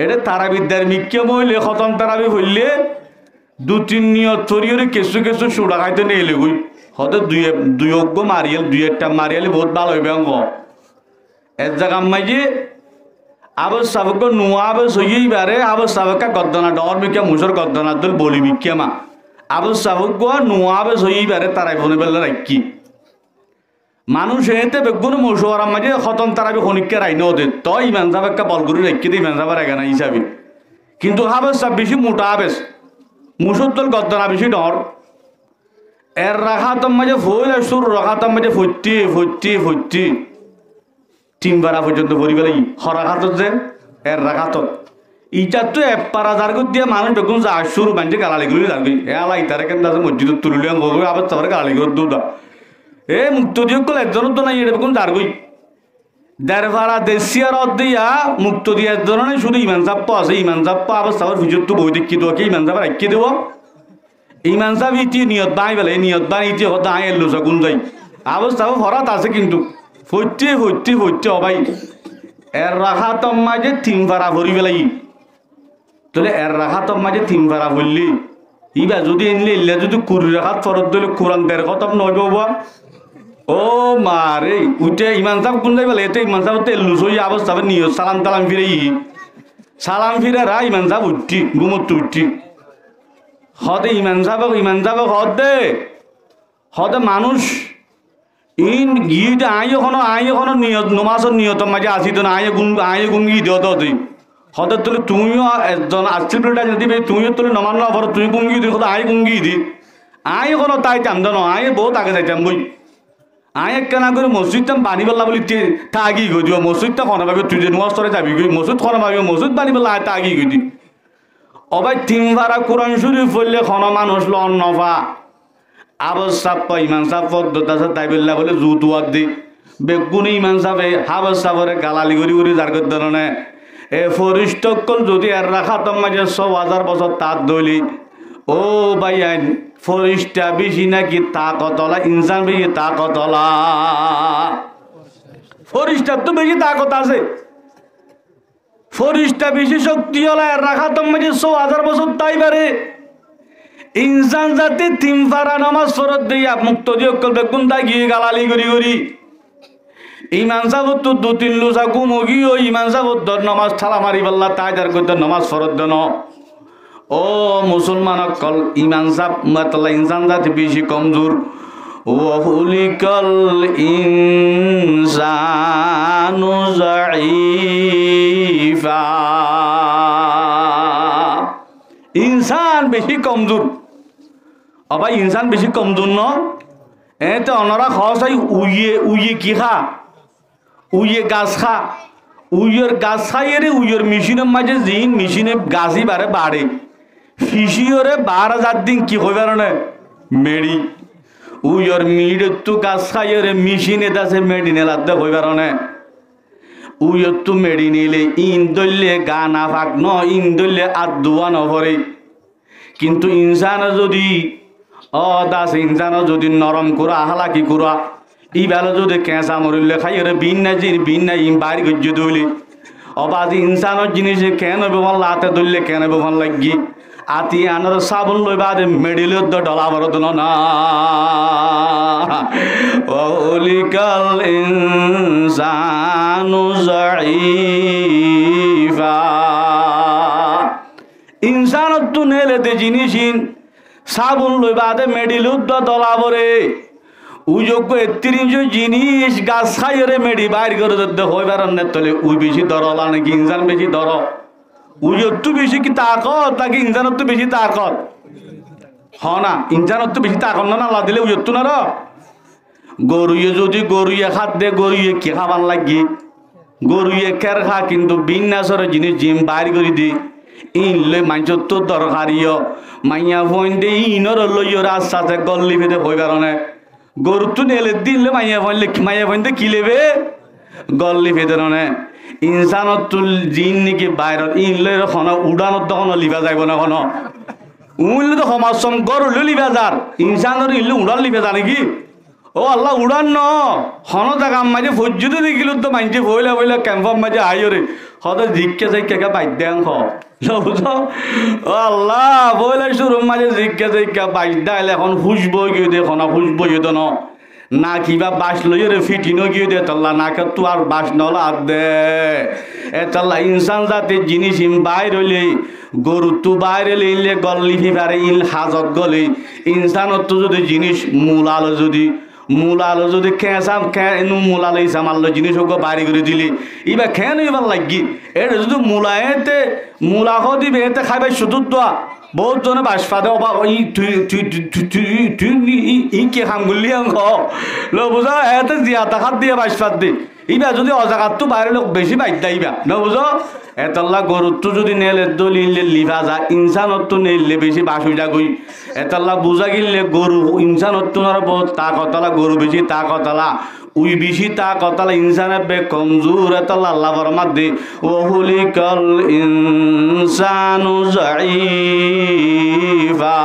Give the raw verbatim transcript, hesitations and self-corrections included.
Eçé tarabir darmikká óile, hótom tarabi foillé, dui tin niyot foriyóre kessú kessú cuça háito neelegói. Hoóde dui e-, dui eggúa mariyél, dui etta mariyéle boóut bála óibo en hoó. Ek zagat maijé háfes sáb eggúa nuwá háfes óiye íbaré, háfes sáb ekká goddona dhoóñr mikká, mucór goddona dóil boli mikká ma. Háfes sáb eggúa nuwá háfes óiye íbaré tarabi fonibálla raikké. Manúic eéñtte beggúne mocuwarar maijé hótom tarabi honikká rai nóde, toó imam sáb ekká bol gorí raikké dé, imam sábor egana hísabe. Kintu háfes sáb bicí muthá háfes, mucór dóil goddona bicí dhoóñr. Ek rakátor maijé foóila cúrur rakátor maijé foittí, foittí, foittí tin fara foijjonto fori félaiyé. Ho rakátot ze? Ek rakátot. Ítattú ek fara zargói dé manúic beggún za cúru, maincé galali gorí zargói. E ala, itaré kenda asé mosjidot tulilé en hoói, háfes sábore galali gorí dé dá. E muktodi ókkol ezzon uddú nái, eçé beggún zargói. Der fara dessí ar ódde ya muktodi ezzon nái, cúdu imam sáb asé, imam sáb háfes sábor fisóttu boói táikke dé, ki imam sáb raikké dé. Imam sáb íte niyot báñgi félaiyé, niyot báñgi íte hoódde aññí ellusa gúm zai. Háfes sáb forát asé kintu foittí, foittí, foittí, o bái. Ek rakátor maijé tin fara fori félaiyé. Tóile ek rakátor maijé tin fara foillé, íba zudi eéinne eilla zudi kuri rakát foredde óile Kuran der hótom noóibo ba. Ó maré, uite imam sáb gúm zai félaiyé, ete imam sáb ette ellus óiye, háfes sábe niyot salam talam firaiyé. Salam firar, imam sáb uiththí, gúmottu uiththí. Hoóde imam sábe, imam sábe hoódde, hoóde manúic, iín giyé de, aññí yó honó, aññí yó honó niyot, nomásor niyotor maijé así de no, aññí yó gúm, aññí yó gúm giyé de hoóde. Hoóde tóile tuñí yó ezzon asíl buli tháki de, tuñí yó tóile nomás noforó, tuñí gúm giyé de, hoóde aññí gúm giyé de. Aññí yó honó táitam de no, aññí boóut age zaitam goi. Aññí ekkána gorí mosjid tán baníbolla buli te-, táki goi de, mosjid tán honó bábe tui ze nomás fore zabi goi, mosjid honó bábe mosjid baníbolla aññí táki goi de. Ó bái, tin fara Kuran Córif foille honó manúic loon nofa. Háfes sáb, imam sáb foddot asé, táibolla bóle zu tuwar di. Beggúne imam sábe háfes sábore galali gorí gorí zargói de no né. E foriszta ókkol zudi ek rakátor maijé só házar bosór taat dóile, ó báiyain, foriszta beci náki taakot ola, insán beci taakot ola. Forisztattú beci taakot asé. Foriszta beci cokti ola, ek rakátor maijé só házar bosór táibaré. Insán zati tin fara nomás foredde ya muktodi ókkol beggún táki galali gorí gorí. Imam sábottu dui tin lusa gúm ói giyói, imam sábottu nomás thála mari félla, táitar goittó nomás foredde no. Ó musolman ókkol, imam sáb, matolla insán zati beci komzur. وخلق الإنسان ضعيفا. Insán beci komzur. Ó bái, insán beci komzur no? Eéñtte onora hoó sai, uiye, uiye ki há? Uiye gas há. Uiyor gas háiyore uiyor micínor maijé ziín micíne gas íbaré baçe, fisíyore baára zar din ki hoi faro né? Meçi. Uiyor miçottú gas háiyore micíne dase meçi neladde hoi faro né? Uiyottú meçi neile íin dóille gaa nafak no, íin dóille át duwá noforé. Kintu insánor zudi, ó das, insánor zudi norom kura, hálaki kura, íbale zudi keñsa morilé háiyore biínna zin, biínna in baáir goijjé dóile, ó bázi, insánor jiníc keén óibo fán, láte dóille keén óibo fán laiggi. Ati anor sábun loi baade meçi loi dó dhola foró dóna. وخلق الإنسان ضعيفا. Insánottú neele de jiníc ín, sábun loi baade meçi loi dó dhola foré. Uiyoggúa ettiríc jiníc gas háiyore meçi baáir gorí dódde hoi faron né, tóile ui bicí dórola náki insán bicí dóro? Uiyottú bicí ki taakot náki insánottú bicí taakot? Hoó na, insánottú bicí taakot no, na ladile uiyottú noró? Goruye zudi goruye hádde, goruye ki hában laiggi? Goruye kér há, kintu biínna sóro jiníc ziín baáir gorí di, íin loi maincóttu dorhari yó. Maiyafuainde íinoré loiyóre asté asté gór lifede hoi faro né? Goruttú neele dé íin loi maiyafuain loi, maiyafuainde ki lebe? Gór lifede no né? Insánottú ziín niki bairot íin loiyóre honó uçánot dé honó lifa zaibo né honó? Uín loi dé homassóm gór loi lifa zar, insánoré íin loi uçán lifa za náki? Ó Allah, uçán no, honó zagar maze foijjé de dekílé to maincé foila foila kemfor maze aiyóre, hodé zikká zikká ke baidda en ho. Nobuzó? Ó Allah, foila cúrur maze zikká zikká baidda aile ehón húcbu ói giyé de, honó húcbu ói de no. Nak ibá bac loiyóre fitin ói giyé de, etolla nakottu ar bac no lagedde. Etolla insán zatir jinis in bair óile, goruttu bair óile, inle gol lifi fare, in hazot gole, insánottu zodi jinis mula loi zodi, mula loi zodi keñsa, ke-, inu mula loi isamar loi jinis uggwá bari gori dile, ibá keén óibar lagí? Ére zodi mula eñte, mula hoó de ibá eñte háibar cútut dua. Bout zone bac fade, oba, i, tui, tui, tui, tui, tui, tui, i, i, i ki ham goillí en hoó? Nobuzó, eñte ziyada hár diya bac fadde. Ibá zodi o zagattú bair óile beci baidda ibá. Nobuzó? Etolla goruttú zodi neele dóli inle lifa za, insánottu neille beci bac ói zagói. Etolla buzá gille goru insánottu nore bout takot ola, goru beci takot ola. Ui beci takot ola, insán ebbe komzur, etolla Allah formadde, "وخلق الإنسان ضعيفا."